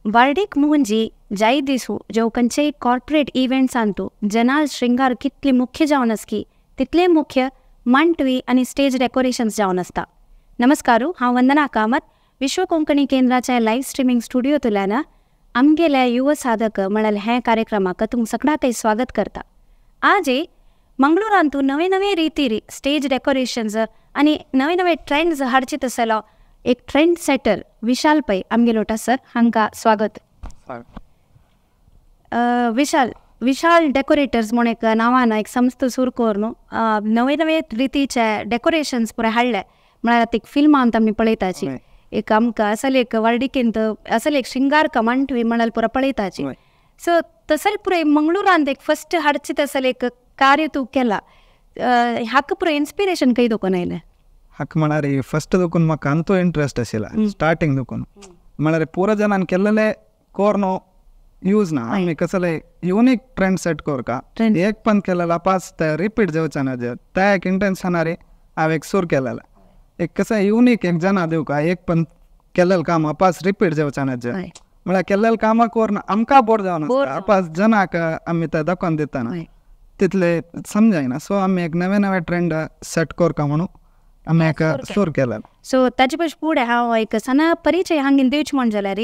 वार्डीक मुंजी जाय दिसू जो खंयचेय कॉर्पोरेट इव्हेंट्सांतू जनाल श्रृंगार कितले मुख्य जावन आसकी तितले मुख्य मांडवी आनी स्टेज डेकोरेशन्स जावन आसता. नमस्कार, हांव वंदना कामत विश्व कोंकणी केंद्राच्या लायव्ह स्ट्रिमींग स्टुडियोंतल्यान आमगेल्या युव साधक म्हळ्यार हे कार्यक्रमाक तुमकां सगळ्यांकय स्वागत करता. आज मंगळूरांतू नवे नवे रितीरी स्टेज डेकोरेशन्स आनी नवे नवे ट्रेंड्स हाडचे तसलो एक ट्रेंड सेटर विशाल पै आमगेलो सर हांकां स्वागत. विशाल विशाल डेकोरेटर्स म्हूण एक नांवान एक संस्था सुरू करून नवे नवे रितीचे डेकोरेशन्स पुराय हाडले. म्हळ्यार आतां एक फिल्मांत आमी पळयताची एक आमकां असल एक वर्डिकेंत असल एक श्रृंगार मांडवी म्हळ्यार पुरा पळयताची. सो तसले पुराय मंगळूरांत एक फस्ट हाडचे तसले एक कार्य तूं केला, हाका पुराय इन्स्पिरेशन खंय दोकून आयलें? हाका म्हळ्यार फस्ट दोकून म्हाका अंतू इंट्रस्ट आशिल्ला स्टार्टींग दोकून. म्हळ्यार पुरा जणान केल्लेले कोर्नो यूज ना, आमी कसले युनिक ट्रेंड सेट कोरका एक पण केलेला पास ते रिपीट जावचा ना, त्या एक इंटेन्शनारी हांव एक सूर केलेला एक कसं युनिक एक जना दिवका एक पण केलेलं काम अपास रिपीट जावचा ना, म्हळ्यार केल्लेलं कामा कोर्न आमकां बोर जावन अपास जनाक आमी ते दाखोवन दितना तितले समजायना. सो आमी एक नवे नवे ट्रेंड सेट कोरका म्हणून आमी एक सूर केलेलं. सो ताजे पयस फुडें हांव एक सना परिचय हांगेल दिवचो म्हण जाल्यार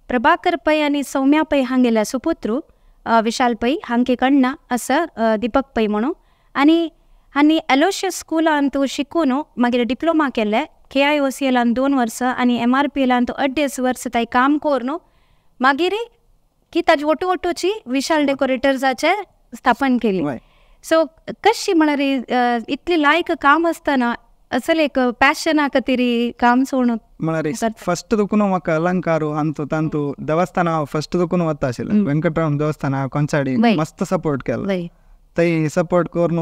प्रभाकर पै आनी सौम्या पै हांगेल्या सुपुत्र विशाल पै हांगे कडना आसा दीपक पै म्हणून आनी आनी एलोशियस स्कुलांत शिकून मागीर डिप्लोमा केले KIOC एलान 2 वर्सां आनी MRP एलान 2.5 वर्सां ताई काम करून मागीर की ताजी ओटू ओटूची विशाल डेकोरेटर्साचे स्थापन केली. सो कशी म्हळ्यार इतली लायक काम आसतना असल एक पॅशना खातीर काम सोडून म्हळ्यार फस्ट दुखून म्हाका अलंकारू अंतू तांतू देवस्थान हांव फस्ट दुखून वता आशिल्लें. वेंकटराम देवस्थान हांव कोंचाडी मस्त सपोर्ट केलो, थंय सपोर्ट करून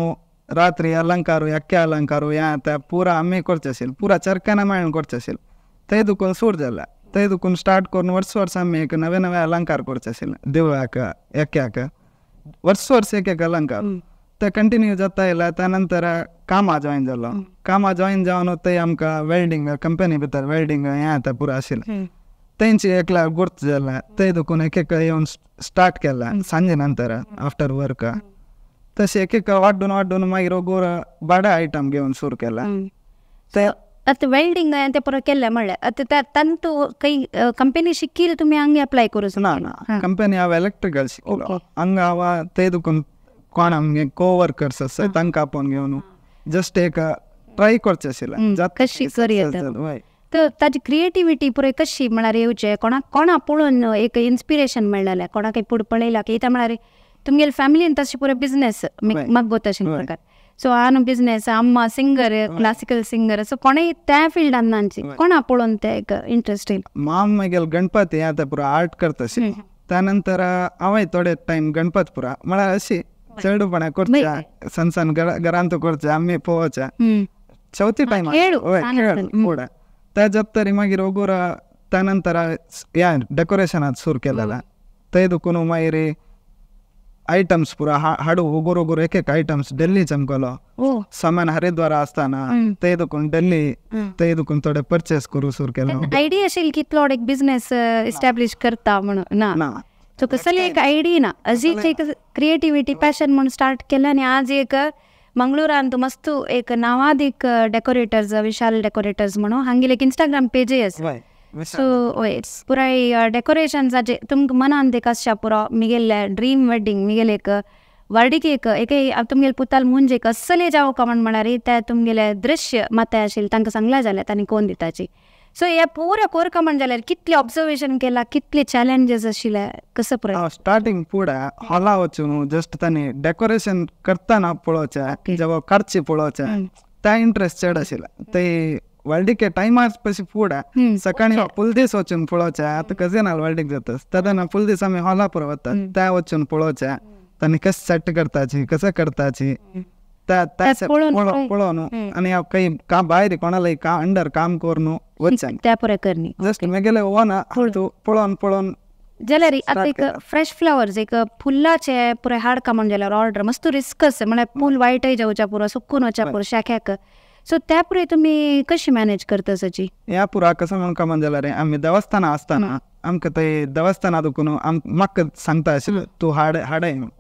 रात्री अलंकारू एक्के अलंकारू ह्या त्या पुरा आमी करचे आशिल्लें, पुरा चरकाना मेळून करचे आशिल्लें. थंय दुखून सूर जाला, थंय दुखून स्टार्ट करून वर्स वर्स आमी एक नवे नवे अलंकार करचे आशिल्लें देवळाक एक्याक वर्स वर्स एक एक अलंकार ते कंटिन्यू जाता येयला. त्या नंतर कामा जॉयन जालो, कामा जॉयन जावन थंय आमकां वेल्डींग कंपनी भितर वेल्डींग हें आतां पुरा आशिल्लें तेंची एकला गुर्त जाला, थंय दुखून एक एक येवन स्टार्ट केला सांजे नंतर आफ्टर वर्क. तशें एक एक वाड्डून वाड्डून मागीर गोर बाडा आयटम घेवन सुरू केला. ते आतां वेल्डींग तें पुरो केलें म्हणल्यार आतां तांतू खंय कंपनी शिकील तुमी हांगा एप्लाय करूं? ना ना, कंपनी हांव इलेक्ट्रिकल शिकलो हांगा हांव थंय दुखून कोण आमगे कोवर्कर्स आसा तांकां आपोवन घेवन जस्ट एक ट्राय करचें आशिल्लें कशी करी. तर ताजी क्रिएटिविटी पुराय कशी म्हळ्यार येवचें, कोणाक कोणा पळोवन एक इन्स्पिरेशन मेळ्ळें, कोणाकय पुढे पळयलां की आतां म्हळ्यार तुमगेले फॅमिलीन तशें पुराय बिजनेस म्हाका तशें प्रकार. सो हांव बिजनेस अम्मा सिंगर क्लासिकल सिंगर सो कोणेय त्या फिल्डान नाची कोणा पळोवन ते एक इंट्रस्ट येयलो? माम मागीर गणपती आतां पुरा आर्ट करता आशिल्लें, त्या नंतर हांवें थोडे टायम गणपत पुरा म्हळ्यार अशी चेडूपणा करच्या सण सण घरांत करचे आमी पळोवच्या चवथी टायम फुडें त्या जाता तरी मागीर ओगोर त्या नंतर ह्या डेकोरेशनात सूर केलेला थंय दुखून मागीर आयटम्स पुरा हाडू ओगोर ओगोर एक एक आयटम्स दिल्ली चमकलो सामान हरिद्वारा आसतना थंय दुखून दिल्ली थंय दुखून थोडे परचेस करूं सूर केलो. आयडिया आशिल्ली की इतलो एक बिजनेस इस्टॅब्लिश करता म्हणून ना? सो कसली एक आयडिया ना, अजीच एक क्रिएटिविटी पॅशन म्हणून स्टार्ट केलें आनी आज एक मंगळूरांत मस्त एक नावादीक डेकोरेटर्स विशाल डेकोरेटर्स म्हणून हांगेले एक इंस्टाग्राम पेजय आसा. सो हय पुराय डेकोरेशन्साचे तुमकां मनांत एक आसच्या पुरो मिगेले ड्रीम वेडिंग मिगेले एक वर्डीक एक एक तुमगेले पुताल मुंज एक असले जावं का म्हण म्हळ्यार ते तुमगेले दृश्य माथ्या आशिल्लें तांकां सांगलां जाल्यार तांणी कोण दिताची. सो हे पुरा कोरका म्हण जाल्यार कितले ऑब्जर्वेशन केला, कितले चॅलेंजीस आशिल्ले कसं पुराय? स्टार्टींग फुडें हॉला वचून जस्ट तांणी डेकोरेशन करतना पळोवचें जेव्हा काडची पळोवचें त्या इंट्रस्ट चड आशिल्लो. ते वर्ल्डीके टायमार पशी फुडें सकाळी फुल दीस वचून पळोवचें, आतां कजेनाल वर्ल्डीक जाता तेन्ना फुल दीस आमी हॉला पुरो वतात त्या वचून पळोवचें तांणी कशें सेट करताची कसं करताची पळोवन आनी हांव खंय का भायर कोणाला का अंडर काम करून वचचें त्या पुराय करणी जस्ट मेगेले वना तूं पळोवन पळोवन जाल्यार आतां एक फ्रेश फ्लावर्स एक फुलाचे पुराय हाड का म्हण जाल्यार ऑर्डर मस्त रिस्क आसा म्हळ्यार फूल वायटय जावच्या पुरो सुकून वच्या पुरो शाख्याक. सो त्या पुराय तुमी कशी मॅनेज करता सची? ह्या पुरा कसं म्हण का म्हण जाल्यार आमी देवस्थानां आसतना आमकां ते देवस्थाना दुकून म्हाका सांगता आशिल्लें तूं हाड हाडय म्हणून.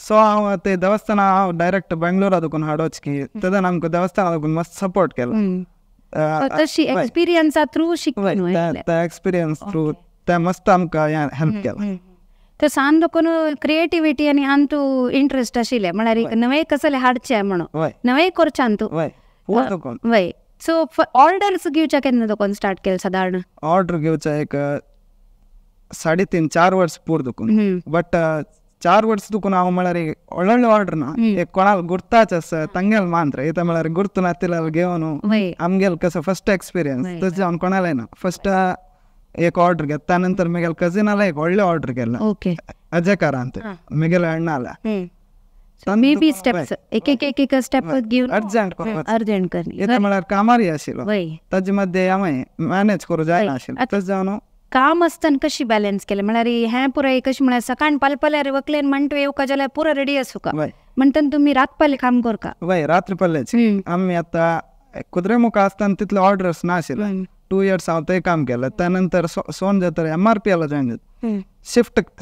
सो हांव ते देवस्थाना हांव डायरेक्ट बेंगलोरा दुकून हाडोच की तेन्ना आमकां देवस्थाना दुकून मस्त सपोर्ट केलो. तशी एक्सपिरियन्सा थ्रू शिकलो, त्या एक्सपिरियन्स थ्रू ते मस्त आमकां हेल्प केला. तर सान लोकून क्रिएटिविटी आनी हांतू इंट्रस्ट आशिल्लें म्हळ्यार नवें कसलें हाडचें म्हणून नवें करचें हांतू. वय. सो ऑर्डर्स घेवच्या केन्ना दुकान स्टार्ट केलें सादारण? ऑर्डर घेवच्या एक 3.5-4 वर्स पूर दुकून. बट 4 वर्स दुकून हांव म्हळ्यार व्हडले ऑर्डर ना, एक कोणाक गुर्ताच आसा तांगेल मांत्र येता म्हळ्यार गुर्त नातिल्यार घेवन आमगेल कसो फर्स्ट एक्सपिरियन्स तशें जावन कोणाले ना. फर्स्ट एक ऑर्डर घेता, त्यानंतर मेगेल कजिनाला एक व्हडले ऑर्डर केला अजयकारांत मेगेले अण्णाला. बेबी स्टेप्स एक एक एक एक स्टेप घेवन अर्जंट अर्जंट करणी येता म्हळ्यार कामारी आशिल्लो ताजे मध्ये हांवें मॅनेज करूं जायना आशिल्लें. तशें जावन काम आसतना कशी बॅलन्स केलें म्हळ्यार हें पुराय कशें म्हळ्यार सकाळ पालपाल्यार वकलेन म्हणटू येवका जाल्यार पुरो रेडी आसूका म्हणटन तुमी रातपाले काम करका? वय रात्री पल्लेच आमी आतां कुद्रेमुखा आसतना तितले ऑर्डर्स नाशिल्ले. 2 इयर्स हांव थंय काम केलें. त्यानंतर सोन जाता MRPL join जाता,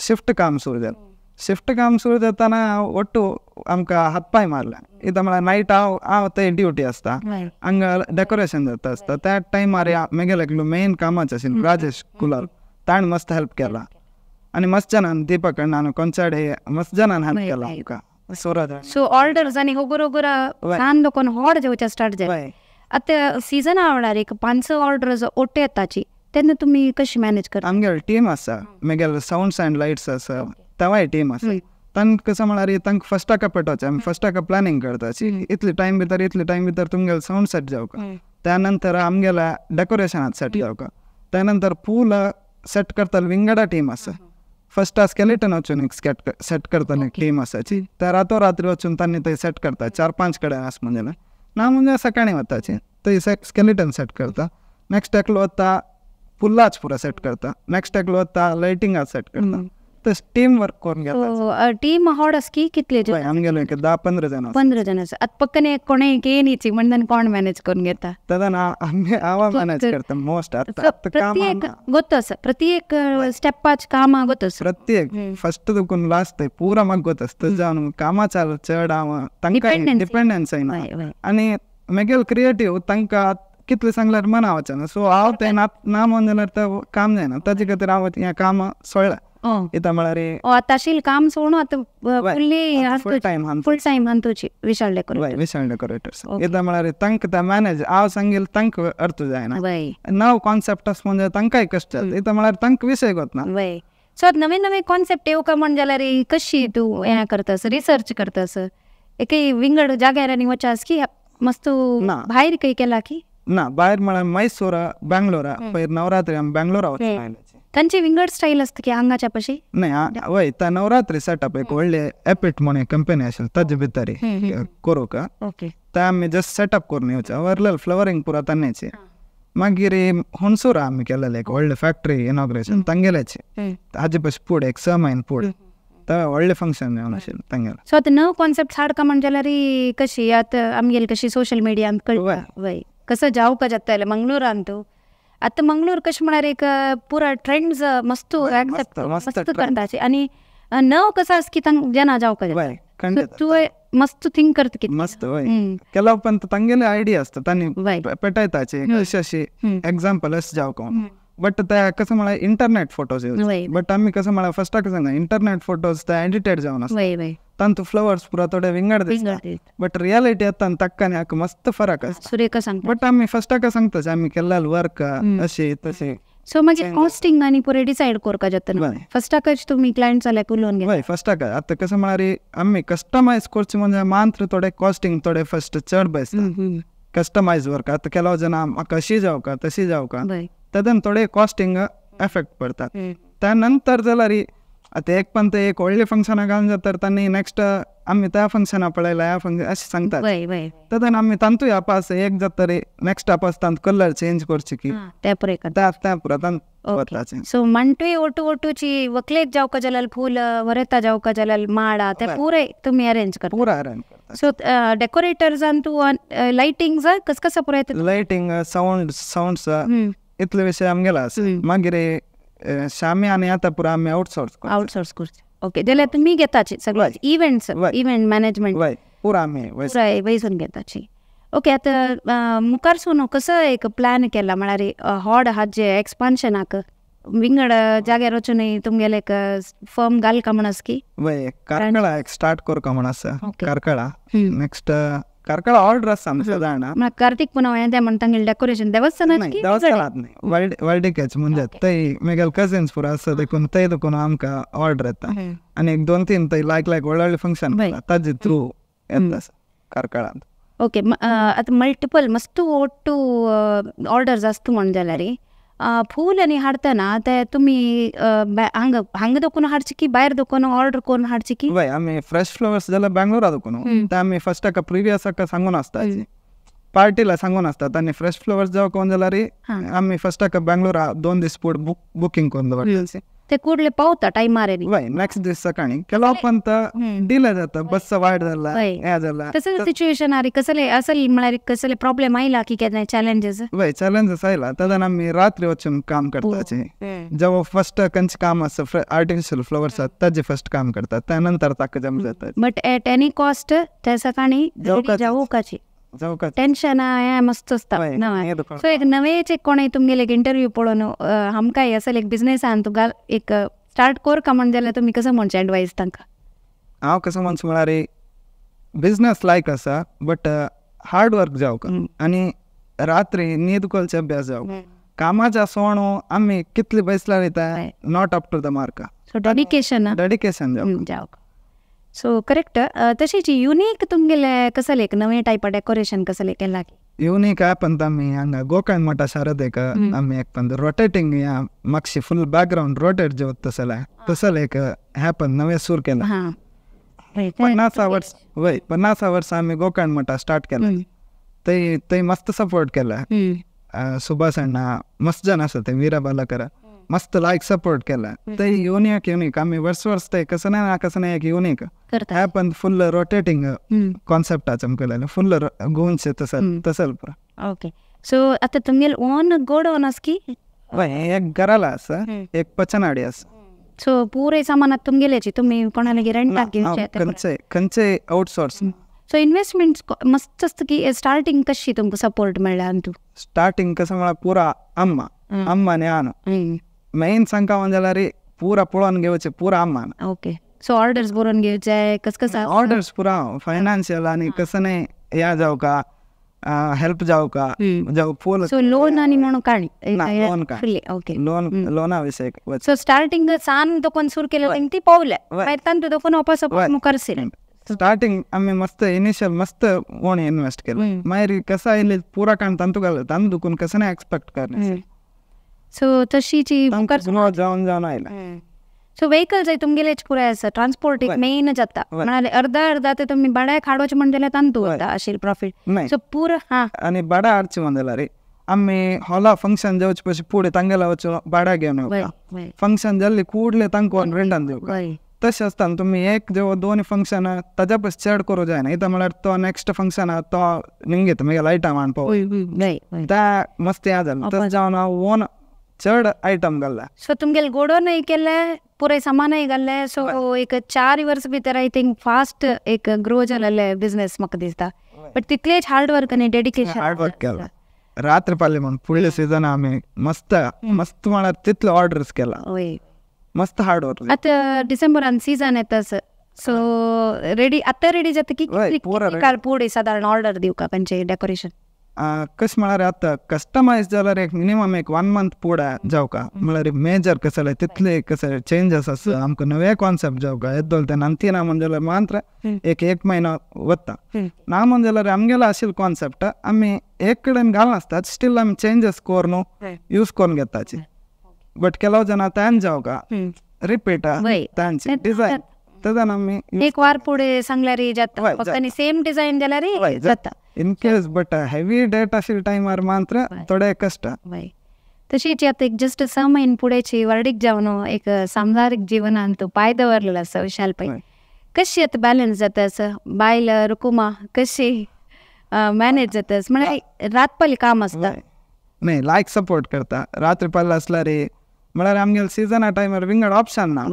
शिफ्ट काम सुरू जालें. शिफ्ट काम सुरू जाताना हांव ಒಟ್ಟು आमकां हातपांय मारले. इतां म्हळ्यार नायट हांव हांव थंय ड्युटी आसता, हांगा डेकोरेशन जाता आसता. त्या टायमार मेगेले एकलो मेन कामाच आशिल्लो राजेश कुलाल, ताणें मस्त हेल्प केला. आनी मस्त जाणान दीपक अण्णान कोंचाडे मस्त जाणान हेल्प केला आमकां. सो ऑर्डर्स आनी होगोर होगोर सान लोकांक होड जेवचे स्टार्ट जालें. आतां सीजन आवडार एक 5 ऑर्डर्स ओटे येताची तेन्ना तुमी कशी मॅनेज करता? आमगेले टीम आसा, मेगेले सावंड्स अँड लायट्स आसा, तेवाय टीम आसा. तांकां कसं म्हळ्यार तांकां फस्टाका पेटोवचें आमी फस्टाका प्लॅनिंग करताची इतले टायम भितर इतले टायम भितर तुमगेले सावंड सेट जावका, त्यानंतर आमगेले डेकोरेशनात सेट जावका, त्यानंतर पूल सेट करतले विंगडा टीम आसा. फस्ट स्केलेटन वचून एक सेट करतले टीम आसाची, त्या रातो रात्री वचून तांणी थंय सेट करता. 4-5 कडेन आस म्हणजे ना म्हणजे सकाळीं वताची थंय स्केलेटन सेट करता. नेक्स्ट एकलो वता पुल्लाच पुरा सेट करता, नेक्स्ट एकलो वता लायटिंगाच सेट करता. टीम वर्क करून घेता. टीम होड आस की कितले? आमगेले 10-15 जण. 15 जण आसा. आतां पक्कने कोणे येनीची म्हणून कोण मॅनेज करून घेता? तेन्ना आमी हांव मॅनेज करता मोस्ट. प्रत्येक गोत आसा, प्रत्येक स्टेपाच कामां गोत आसा, प्रत्येक फस्ट दुकून लास्ट पुरा म्हाका गोत आसा. तशें जावन कामां चड हांव तांकां डिपेंडन्स जायना आनी मेगेल क्रिएटीव तांकां कितले सांगल्यार मना वचना. सो हांव तें ना म्हणून जाल्यार तें काम जायना, ताजे खातीर हांव हें काम सोडलां. इतां म्हळ्यार आतां काम सोडून आतां फुल्ली फूल टायम हांतूची विशाल डेकोरेटर. विशाल डेकोरेटर्स इतां म्हळ्यार तांकां तें मॅनेज हांव सांगील तांकां अर्थ जायना, नव कॉन्सेप्ट आसा म्हणजे तांकांय कश्ट जाता. इतां म्हळ्यार तांकां विशय गोतना. सो आतां नवे नवे कॉन्सेप्ट येवका म्हण जाल्यार कशी तूं हें करतास, रिसर्च करतास? एकय विंगड जाग्यार आनी वचास की मस्त भायर खंय केला की ना? भायर म्हळ्यार मैसूरा बेंगलोरा पयर नवरात्री आमी बेंगलोरा वचून आयले. तांची विंगड स्टायल आसता की हांगाच्या पशी? नाही वय त्या नवरात्री सेटअप एक व्हडले एपिट म्हणून कंपनी आशिल्ली ताजे भितर करूंक ते आमी जस्ट सेटअप करून येवचे. व्हरलें फ्लवरींग पुरा तांण्याचे. मागीर हुणसूरा आमी केलेले एक व्हडले फॅक्टरी इनॉग्रेशन तांगेल्याचे, हाजे पशी फुडें एक 6 म्हयने फुडें ते व्हडलें फंक्शन जावन आशिल्लें तांगेलें. सो आतां नव कॉन्सेप्ट हाडका म्हण जाल्यार कशी आतां आमगेली कशी सोशल मिडियान कळटा वय कसं जावका जाता मंगळूरान तूं आतां मंगळूर कशें म्हळ्यार एक पुरा ट्रेंड्स मस्त एक्सेप्ट मस्त करताची आनी नव कसं आसा की तांकां जना जावका जाता. तुवें मस्त थिंक करता कितें मस्त वय केला पण तांगेले आयडिया आसता तांणी पेटयताचे अशें अशें एग्जाम्पल अशें जावका. बट ते कसं म्हळ्यार इंटरनेट फोटोज येवचे, बट आमी कसं म्हळ्यार फस्टाक सांगता इंटरनेट फोटोज ते एडिटेड जावन आसता, तांतू फ्लवर्स पुरा थोडे विंगड दिसता, बट रियालिटी येता ताक्का आनी हाका मस्त फरक आसता. बट आमी फस्टाक सांगता आमी केल्ले वर्क अशें तशें. सो मागीर कॉस्टिंग आनी पुरे डिसायड करपा जाता फस्टाकच तुमी क्लायंट जाल्यार उलोवन घेता? वय फस्टाक आतां कसं म्हळ्यार आमी कस्टमायज करचें म्हणजे मात्र थोडे कॉस्टिंग थोडे फस्ट चड बसता कस्टमायज वर्क. आतां केलो जाणा म्हाका अशी जावका तशी जावका तेन्ना थोडे कॉस्टिंग एफेक्ट पडटा. त्या नंतर जाल्यार आतां एक पण ते एक व्हडले फंक्शनाक घालून जाता तांणी नेक्स्ट आमी त्या फंक्शना पळयला ह्या फंक्शन अशें सांगतात, तेन्ना आमी तांतूय आपास एक जाता नेक्स्ट आपास तांत कलर चेंज करचे की त्या पुरा तांत वताचें. सो म्हणटूय ओटू ओटूची वकलेक जावका जाल्यार फूल वरेता जावका जाल्यार माडा ते पुरे तुमी अरेंज करता? पुरा अरेंज करता. सो डेकोरेटर्सान तूं लायटिंग कस कसं पुराय? लायटिंग सावंड सावंड्स इतले विशय आमगेले आसा. मागीर शामियाने आतां पुरा आमी आउटसोर्स आउटसोर्स करचे. ओके, जाल्यार तुमी घेताची सगळें इव्हेंट्स, इव्हेंट मॅनेजमेंट पुरा आमी पुराय वयसून घेताची. ओके, आतां मुखारसून कसो एक प्लॅन केला म्हळ्यार हॉड हाजे एक्सपान्शनाक विंगड जाग्यार वचून तुमगेले एक फर्म घालका म्हण आसा की? वय, कार्कळा एक स्टार्ट करका म्हण आसा. कार्कळा नेक्स्ट कार्कळा ऑर्डर आसा आमच्या जाणा. कार्तीक पुनव हें तें म्हण तांगेलें डेकोरेशन देवस्थानात की? देवस्थानात न्ही, वर्डिकेच म्हणजे थंय म्हगेले कजिन्स पुरा आसा देखून थंय देखून आमकां ऑर्डर येता आनी एक 2-3 थंय लायक लायक व्हडले व्हडले फंक्शन ताजे थ्रू येता कार्कळांत. ओके, आतां मल्टिपल मस्त ಒಟ್ಟು ऑर्डर्स आसता म्हण जाल्यार फूल आनी हाडटना ते तुमी हांगा हांगा दोकून हाडचे की भायर दोकून ऑर्डर करून हाडचे की? वय, आमी फ्रेश फ्लावर्स जाल्यार बेंगलोरा दोकून ते आमी फर्स्ट ताका प्रिवियस ताका सांगून आसता, पार्टीला सांगून आसतात आनी फ्रेश फ्लावर्स जावं कोण जाल्यार आमी फर्स्ट ताका बेंगलोरा 2 दीस फुडें बुकींग करून दवरता. ते कुडले पावता टायमार? वय, नेक्स्ट दीस सकाळी केलो पण डिले जाता, बस वायट जाला हें जाला. तसं सिच्युएशन आरे कसले असल म्हळ्यार कसले प्रॉब्लेम आयला की केन्ना चॅलेंजेस? वय, चॅलेंजेस आयला तेन्ना आमी रात्री वचून काम करताचे. जेव्हा फर्स्ट खंयचें काम आसा आर्टिफिशियल फ्लॉवर्स ताजे फर्स्ट काम करतात, त्या नंतर ताका जम जाता. बट एट एनी कॉस्ट ते सकाळी जावकाची टेन्शन हें मस्त आसता. सो एक नवेच एक कोणें तुमगेले एक इंटरव्यू पळोवन आमकांय असल एक बिजनेसान तुका एक स्टार्ट कर का म्हण जाल्यार तुमी कसो म्हणचें एडवायस तांकां? हांव कसो म्हणचें म्हळ्यार बिजनेस लायक आसा बट हार्ड वर्क जावका आनी रात्री न्हीद कोलचे अभ्यास जावका. कामाच्या सोणू आमी कितले बैसल्यार येता not up to the mark. So dedication dedication जावका. So correct. तशेंच युनीक तुमगेले कसले एक नवे टायप डेकोरेशन कसले केला? युनीक ॲप अंत आमी हांगा गोकर्ण मठा शारदेक आमी एक पण रोटेटिंग ह्या मागशी फुल बॅकग्रावंड रोटेट जे वता तसले तसले एक ॲप नवे सूर केला. 50 वर्स वय, 50 वर्स आमी गोकर्ण मठा स्टार्ट केला. थंय थंय मस्त सपोर्ट केला. सुभाष अण्णा मस्त जण आसा ते वीरा बालाकर मस्त लायक सपोर्ट केला. थंय युनीक युनीक आमी वर्स वर्स ते कसं ना कसं ना एक युनीक ॲप फुल रोटेटिंग कॉन्सेप्टाच आमकां केलें फुल गोंयचे तसं तसल पुरा. ओके, सो आतां तुमगेले ओन गोडावन आसा की? वय, एक घराला आसा, एक पचनाडी आसा. सो पुरे सामान आतां तुमगेलेची, तुमी कोणालागी रेंटाक घेवचे? खंयचे खंयचे आउटसोर्स. सो इन्व्हेस्टमेंट मस्त आसता की स्टार्टिंग कशी तुमकां सपोर्ट मेळ्ळा अंतू? स्टार्टिंग कसं म्हळ्यार पुरा अम्मा अम्मा आनी आन मेन सांगता म्हण जाल्यार पुरा पळोवन घेवचें पुरा अम्मान. ओके, सो ऑर्डर्स बरोवन घेवचे कस कसं? ऑर्डर्स पुरा फायनान्शियल आनी कसं न्ही ह्या जावका हेल्प जावका जावं फूल. सो लोन आनी म्हणून काणी लोन काय? ओके, लोन लोना विशय. सो स्टार्टिंग सान दोकोन सुरू केलें ती पावले मागीर तांतू दोकोन वापस मुखार सरलें. स्टार्टिंग आमी मस्त इनिशियल मस्त ओन इन्वेस्ट केलें. मागीर कसं आयलें पुरा काण तांतू घालें तांतू दुखून कसं नाही एक्सपेक्ट करणे. सो तशीची जावन जावन आयला. सो व्हेकल्स तुमगेलेच पुराय आसा, ट्रान्सपोर्ट एक मेन जाता म्हळ्यार अर्धा अर्धा ते तुमी भाड्याक हाडोवचें म्हण जाल्यार तांतू वता अशें प्रॉफीट. सो पुरो हां आनी भाडा हाडचें म्हण जाल्यार आमी हॉला फंक्शन जावचे पयलीं फुडें तांगेला वचून भाडा घेवन येवका, फंक्शन जाल्ली कुडले तांकां रेंटान दिवका. तशें आसता तुमी एक जेव 2 फंक्शन ताज्या पयस चड करूं जायना. इतां म्हळ्यार तो नेक्स्ट फंक्शन आहा तो निमगेता मागीर लायटां मांडपा त्या मस्त याद जालें तशें जावन हांव ओन चड आयटम घाल्ला. सो तुमगेले गोडोनय केलें पुराय सामानय घाल्लें. सो एक 4 वर्स भितर I think fast एक ग्रो जालेले बिजनेस म्हाका दिसता. बट तितलेच हार्ड वर्क आनी डेडिकेशन. हार्ड वर्क केलां रात्र पाले म्हण फुडले सिजन आमी मस्त मस्त म्हळ्यार तितले ऑर्डर्स केला. मस्त हार्ड वर्क. आतां डिसेंबरान सीजन येता सो रेडी आतां रेडी जाता की काल पुढे सादारण ऑर्डर दिवका खंयचे डेकोरेशन? कशें म्हळ्यार आतां कस्टमायज जाल्यार एक मिनिमम एक 1 मंथ पुढे जावका म्हळ्यार मेजर कसले तितले कसले चेंजस आसा आमकां नवे कॉन्सेप्ट जावका येदोल ते नंतीना म्हण जाल्यार मात्र एक एक म्हयनो वता ना म्हण जाल्यार आमगेलो आशिल्लो कॉन्सेप्ट आमी एक कडेन घालनासतात स्टील आमी चेंजस करून यूज करून घेताची. बट ಕೆಲವು ಜನ तान जावका रिपीट तांचे डिझायन तेन्ना आमी एक वार पुढे सांगल्यार जाता फक्त आनी सेम डिझायन जाल्यार जाता in case. But heavy date आशिल्ले टायमार मात्र थोडे कश्ट. तशीच आतां एक जस्ट 6 म्हयने फुडेंची वर्डीक जावन एक संवसारीक जिवनांत पांय दवरलेलो आसा विशाल पै, कशी आतां बॅलन्स जाता असं बायल रुकुमा कशी मॅनेज जाता म्हळ्यार रात पाली काम आसता? नाही लायक सपोर्ट करता. रात्री पाली आसल्यार म्हळ्यार आमगेले सिजना टायमार विंगड ऑप्शन ना.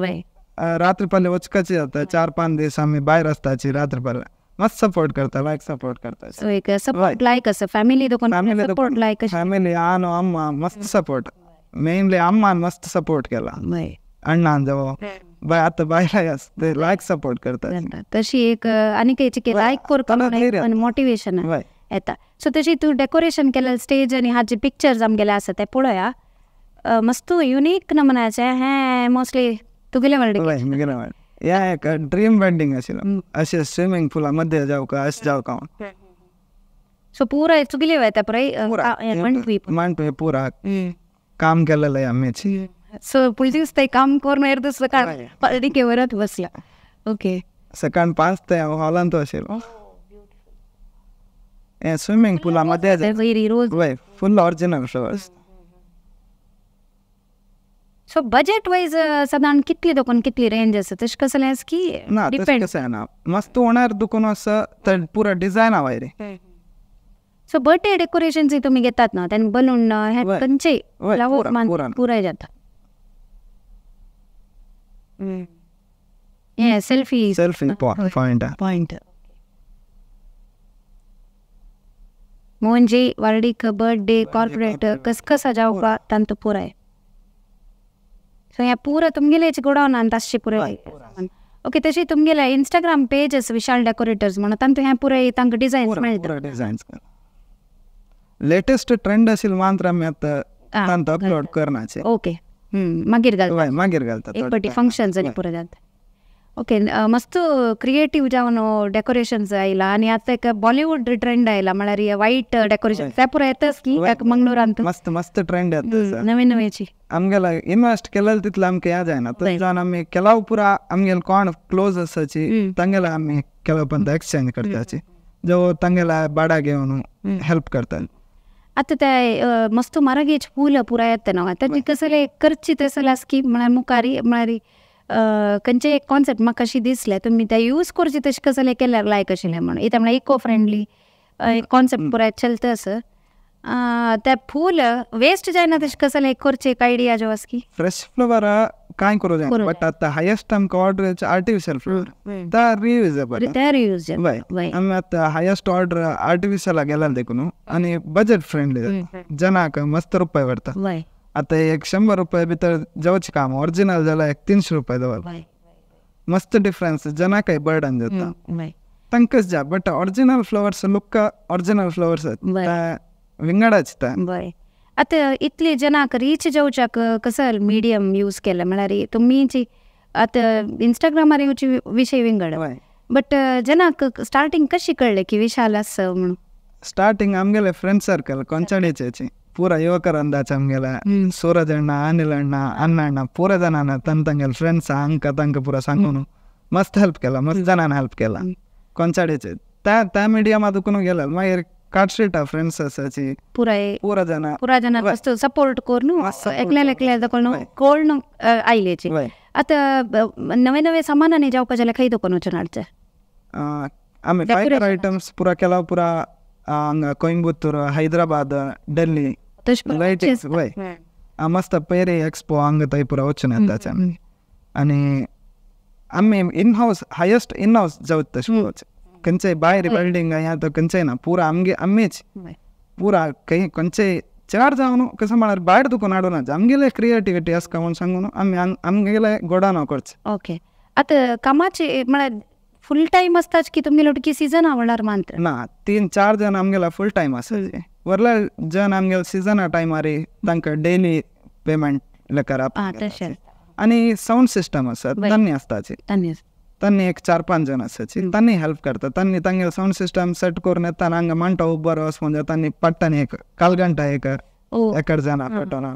रात्री पल्ले वचकाची जाता 4-5 दीस आमी भायर आसताची रात्री पल्ले मस्त सपोर्ट करता लायक सपोर्ट करता. सो एक सपोर्ट लायक आसा फॅमिली दोन सपोर्ट लायक फॅमिली आनो अम्मा मस्त सपोर्ट मेनली अम्मान मस्त सपोर्ट केला अण्णान जवळ बाय आता बायला ते लायक सपोर्ट करता. तशी एक आनी खंयची लायक करपाक मोटिवेशन येता. सो तशी तूं डेकोरेशन केलें स्टेज आनी हाचे पिक्चर्स आमगेले आसा ते पळया मस्त युनीक नमुन्याचे हें मोस्टली तुगेले म्हगेले ह्या एक ड्रीम वेडिंग आशिल्लें अशें स्विमींग पुला मध्ये जावका अशें जावका. सो पुरा तुगेले वयता पुराय मांडवी पुरा काम केलेलें आमीच. सो फूल दीस ते काम करून अर्द सकाळ पार्टी वरत बसला. ओके सकाळ 5 ते हांव हॉलांत आशिल्लो. हें स्विमींग पुला मध्ये रोज full original flowers. So budget wise साधारण कितली दोकान कितली रेंज आसा तशें कसलें आसा की ना तशें कशें ना मस्त होणार दुकान आसा तर पुरा डिझायन वयर. सो बर्थडे डेकोरेशन जे तुमी घेतात ना तेन्ना बलून हे खंयचे पुराय जाता. हे सेल्फी सेल्फी पॉयंट पॉयंट म्हणजे वार्डीक बर्थडे कॉर्पोरेट कस जावपा तांतू पुराय. सो ह्या पुरा तुमगेलेच गोडावनान ताशी पुराय. ओके तशी तुमगेले इंस्टाग्राम पेज आसा विशाल डेकोरेटर्स म्हणून तांतू ह्या पुराय तांकां डिझायन्स मेळटा. डिझायन्स लेटेस्ट ट्रेंड आशिल्ले मात्र आमी आतां तांतू अपलोड करनाचे. ओके मागीर घालता मागीर घालता एक पटी फंक्शन्स आनी पुराय जाता. ओके मस्त क्रिएटीव जावन डेकोरेशन्स आयला आनी आतां एक बॉलिवूड ट्रेंड आयला म्हळ्यार वायट डेकोरेशन ते पुराय येताच की मंगळूरांत मस्त मस्त ट्रेंड येता नवे नवेची. आमगेला इन्वेस्ट केलें तितलें आमकां हें जायना तशें जावन आमी केलाव पुरा आमगेले कोण क्लोज आसाची तांगेले आमी केलाव पंत एक्सचेंज करताची जो तांगेला भाडा घेवन हेल्प करता. आतां ते मस्त म्हारगेच फूल पुराय येता न्हू ताची कसले करची तसले आसा की म्हळ्यार मुखारी म्हळ्यार खंयचे एक कॉन्सेप्ट म्हाका अशी दिसलें तुमी ते यूज करची तशें कसलें केल्यार लायक आशिल्लें म्हणून इत्याक म्हळ्यार इको फ्रेंडली कॉन्सेप्ट पुराय चलता आसा ते फूल वेस्ट जायना तशें कसलें करचें एक आयडिया जो आसा की फ्रेश फ्लावर कांय करूं जायना बट आतां हायेस्ट आमकां ऑर्डर आर्टिफिशियल फ्लावर ते रियूजेबल ते रियूजेबल. आमी आतां हायेस्ट ऑर्डर आर्टिफिशियला गेला देखून आनी बजेट फ्रेंडली जनाक मस्त रुपये पडटा. आतां एक 100 रुपये भितर जावचें काम ओरिजिनल जाल्यार एक 300 रुपये दवर मस्त डिफरन्स जनाकय बर्डन जाता तांकांच जा but original flowers look original flowers विंगडाच. बरें आतां इतले जनाक रीच जावच्याक कसो मिडियम यूज केला म्हळ्यार तुमी आतां इंस्टाग्रामार येवची विशय विंगड बट जनाक स्टार्टींग कशी कळ्ळें की विशाल आसा म्हणून? स्टार्टींग आमगेले फ्रेंड सर्कल कोंचाडीचे ಪೂರ ಯುವಕರ ಅಂದಾಜ್ ಆಮ್ಗೆಲ್ಲ ಸೂರಜ್ ಅಣ್ಣ ಅನಿಲ್ ಅಣ್ಣ ಅಣ್ಣ ಅಣ್ಣ ಪೂರ ಜನ ತನ್ನ ತಂಗೆಲ್ಲ ಫ್ರೆಂಡ್ಸ್ ಅಂಕ ತಂಕ ಪೂರ ಸಂಗನು ಮಸ್ತ್ ಹೆಲ್ಪ್ केला ಮಸ್ತ್ ಜನಾನ ಹೆಲ್ಪ್ केला कोंचाडीचे त्या त्या मिडियम ಅದಕ್ಕೂ गेला मागीर काटस्ट्रीटा फ्रेंड्स आसाची पुराय पुरा जण पुरा जण मस्त सपोर्ट करून एकल्या एकल्या दाखोवन कोण आयलेची. आतां नवे नवे सामानांनी जावपा जाल्यार खंय दुकान वचून हाडचें? आमी फायबर आयटम्स पुरा केला पुरा हांगा कोइंबतूर हैदराबाद दिल्ली लायटिंग्स वय मस्त पेरे एक्सपो हांगा थंय पुरा वचून येताचे आमी आनी आमी in house highest in house जावत तशें पळोवचें खंयचेय भायर बिल्डींग ह्या तो खंयचेय ना पुरा आमगे आमीच पुरा खंय खंयचेय चड जावन कसो म्हळ्यार भायर दुकान हाडूना आमगेले क्रिएटिविटी आसा म्हणून सांगून आमी आमगेले गोडान करचें. ओके आतां कामाचे म्हळ्यार फूल टायम आसताच की तुमगेले की सिजन आवडल्यार मात्र ना 3-4 जण आमगेला फूल टायम आसा वरले जण आमगेले सिजना टायमार तांकां डेली पेमेंट करप आनी सावंड सिस्टम आसा तांणी आसताची तांणी एक 4-5 जण आसाची तांणी हेल्प करता तांणी तांगेले सावंड सिस्टम सेट करून येता हांगा मांडटा उबो वचून तांणी पट्टानी एक काल घंटा एक एकर जाण पटोना.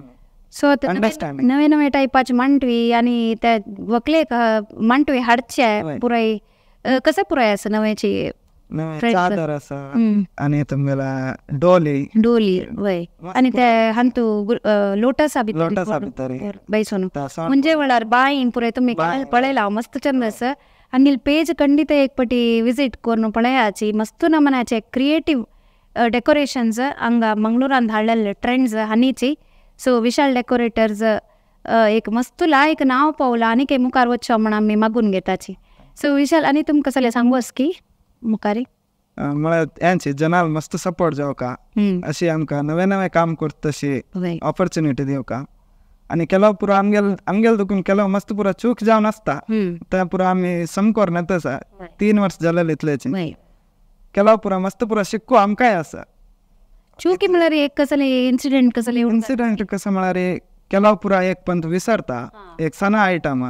सो नवे नवे टायपाचे मांडवी आनी ते व्हंकलेक मांडवी हाडचे पुराय कसं पुराय आसा नव्याची चादर आसा आनी तुमगेला डोली डोली वय आनी ते हांतू लोटसा भितर बैसून म्हणजे म्हळ्यार बायन पुराय तुमी पळयला मस्त चंद आसा आनी पेज खंडीत एक पटी विजीट करून पळयाची मस्त नमनाचे क्रिएटीव डेकोरेशन्स हांगा मंगळूरान धाडलेले ट्रेंड्स हानीची. सो विशाल डेकोरेटर्स एक मस्त लायक नांव पावलां आनी काही मुखार वचचो म्हण आमी मागून घेताची. सो विशाल आनी तुमकां कसलें सांगूस की मुखारी म्हळ्यार हेंच जनाल मस्त सपोर्ट जावका अशी आमकां नवे नवे काम करता तशी ऑपॉर्च्युनिटी दिवका. आनी केलो पुरो आमगेल आमगेल दुखून केलो मस्त पुरो चूक जावन आसता ते पुरो आमी समकोर नेता आसा. 3 वर्स जालेले इतलेचे केलो पुरो मस्त पुरो शिक्को आमकांय आसा. चूकी म्हळ्यार एक कसले इन्सिडेंट कसले इन्सिडेंट कसो म्हळ्यार केलो पुरा एक पंत विसरता एक सना आयटम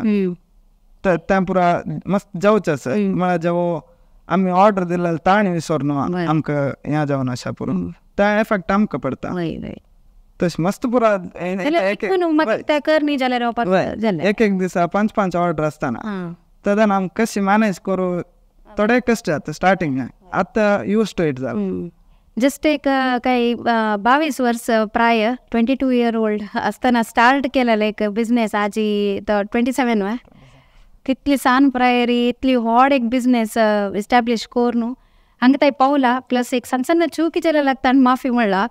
तर तें पुरा मस्त जावचें आसा. म्हळ्यार जेवो आमी ऑर्डर दिलें ताणें विसरनो आमकां हें जावन आसा पुरो तें एफेक्ट आमकां पडटा. तशें मस्त पुरा एक एक दिसा 5 5 ऑर्डर आसतना तेन्ना आमकां कशी मॅनेज करूं थोडे कश्ट जाता स्टार्टिंग. आतां यूज टू it जालें. जस्ट एक काही 22 वर्स प्राय 22 इयर ओल्ड आसतना स्टार्ट केलेलं एक बिझनेस आजी तो 27 वा तितली सान प्रायरी इतली व्हड एक बिझनेस इस्टॅब्लिश करून हांगा ताई पावला. प्लस एक सण सण चुकी जाल्यार लागता आनी माफी म्हणला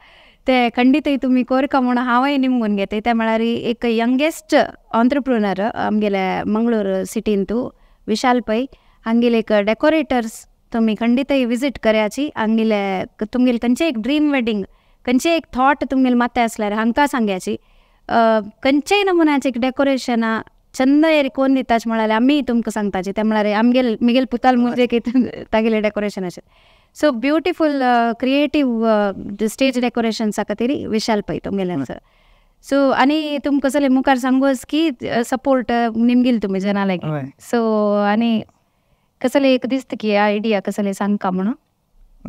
ते खंडीतय तुमी कोरका म्हणून हांवय निमगून घेते. ते म्हळ्यार एक यंगेस्ट ऑन्ट्रप्रुनर आमगेले मंगळूर सिटींतू विशाल पै हांगेले एक डेकोरेटर्स तुमी खंडीतय विजीट करायची. हांगेले तुमगेले खंयचे एक ड्रीम वेडिंग खंयचे एक थॉट तुमगेले माथ्यार आसल्यार हांकां सांग्याची खंयचेय नमुन्याचे एक डेकोरेशना चंद एरी कोण दिताच म्हळ्यार आमी तुमकां सांगताची. ते म्हळ्यार आमगेले मिगेल पुताल मुजे की तागेले डेकोरेशनाचे. सो ब्युटिफूल क्रिएटीव स्टेज डेकोरेशन्सा खातीर विशाल पै तुमगेले. सो आनी तुमकां कसले मुखार सांगूस की सपोर्ट निमगेल तुमी जना लागीं. सो आनी कसले एक दिसता की आयडिया कसले सांगका म्हणून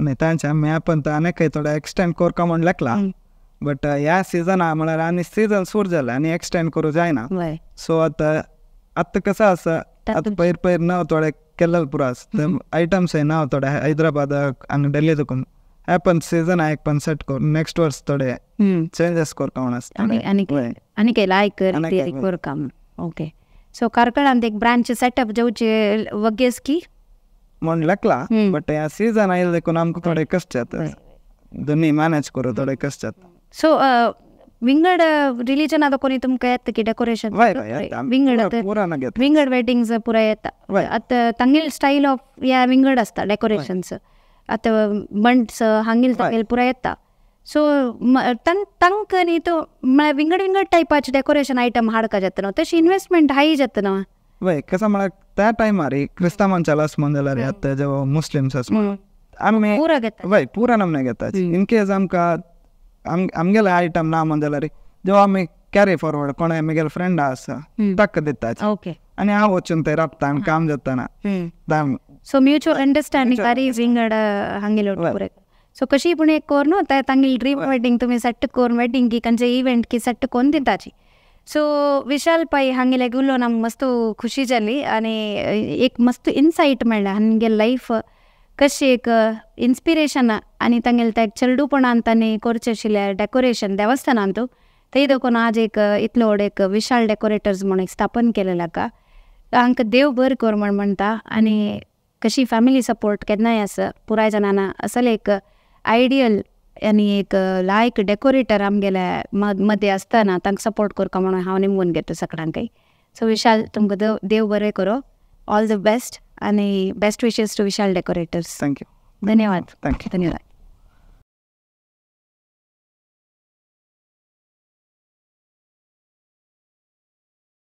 न्ही तांचे आमी आपण आनी थोडे एक्सटेंड करका म्हण लेखला बट ह्या सिजना म्हळ्यार आनी सिजन सुरू जालें आनी एक्सटेंड करूं जायना. सो आतां आतां कसो आसा आतां पयर पयर नांव थोडे केल्ले पुरो आसा आयटम्स नांव थोडे हैदराबादाक आनी दिल्ली दुकून हे पण सिजन एक पण सेट करून नेक्स्ट वर्स थोडे चेंजीस करका म्हण आसता आनी काय लायक करका म्हण. ओके सो कार्कळांत एक ब्रांच सेटअप जावचे वगेस की म्हण लेखला बट ह्या सिजन आयले देखून आमकां थोडे कश्ट जाता दोनी मॅनेज करूं थोडे कश्ट जाता. सो विंगड रिलीजन आतां कोणी तुमकां येता की डेकोरेशन विंगड विंगड वेडिंग्स पुराय येता. आतां तांगेल स्टायल ऑफ ह्या विंगड आसता डेकोरेशन्स आतां बंड्स हांगेल तांगेल पुराय येता. सो तांकां न्ही तो म्हळ्यार विंगड विंगड टायपाचे डेकोरेशन आयटम हाडका जाता न्हू तशी इन्वेस्टमेंट हाय जाता न्हू. वय कसो म्हळ्यार त्या टायमार क्रिस्तांवांचे आस म्हण जाल्यार आतां जे मुस्लिम्स आस आमी पुरा घेता वय पुरा नमने घेता. इन केस आमकां आमगेले आयटम ना म्हण जाल्यार जेवा आमी कॅरी फॉरवर्ड कोणा म्हगेले फ्रेंड आसा ताका दिता आनी हांव वचून थंय राबता आनी काम जातना. सो म्युच्युअल अंडरस्टँडींग आरी विंगड हांगेले पुराय. सो कशी पूण एक कर न्हू तांगेली ड्रीम वेडिंग तुमी सेट करून वेडिंग की खंयचे इव्हेंट की सेट करून दिताची. सो विशाल पै हांगेले उलोवन आमकां मस्त खुशी जाली आनी एक मस्त इनसायट मेळ्ळें हांगेले लायफ कशी एक इन्स्पिरेशन आनी तांगेले त्या चेडूपणान तांणी करचें आशिल्लें डेकोरेशन देवस्थानांतू थंय देखून आज एक इतलो व्हड एक विशाल डेकोरेटर्स म्हूण एक स्थापन केलेलें हाका हांकां देव बरें कर म्हण म्हणटा. आनी कशी फॅमिली सपोर्ट केन्नाय आसा पुराय जाणांना असले एक आयडियल आनी एक लायक डेकोरेटर आमगेले मदें आसतना तांकां सपोर्ट करता म्हणून हांव निमगून घेता सगळ्यांकय. सो विशाल तुमकां देव बरें करो, ऑल the best आनी best wishes to Vishal decorators. Thank you. धन्यवाद. Thank you. धन्यवाद.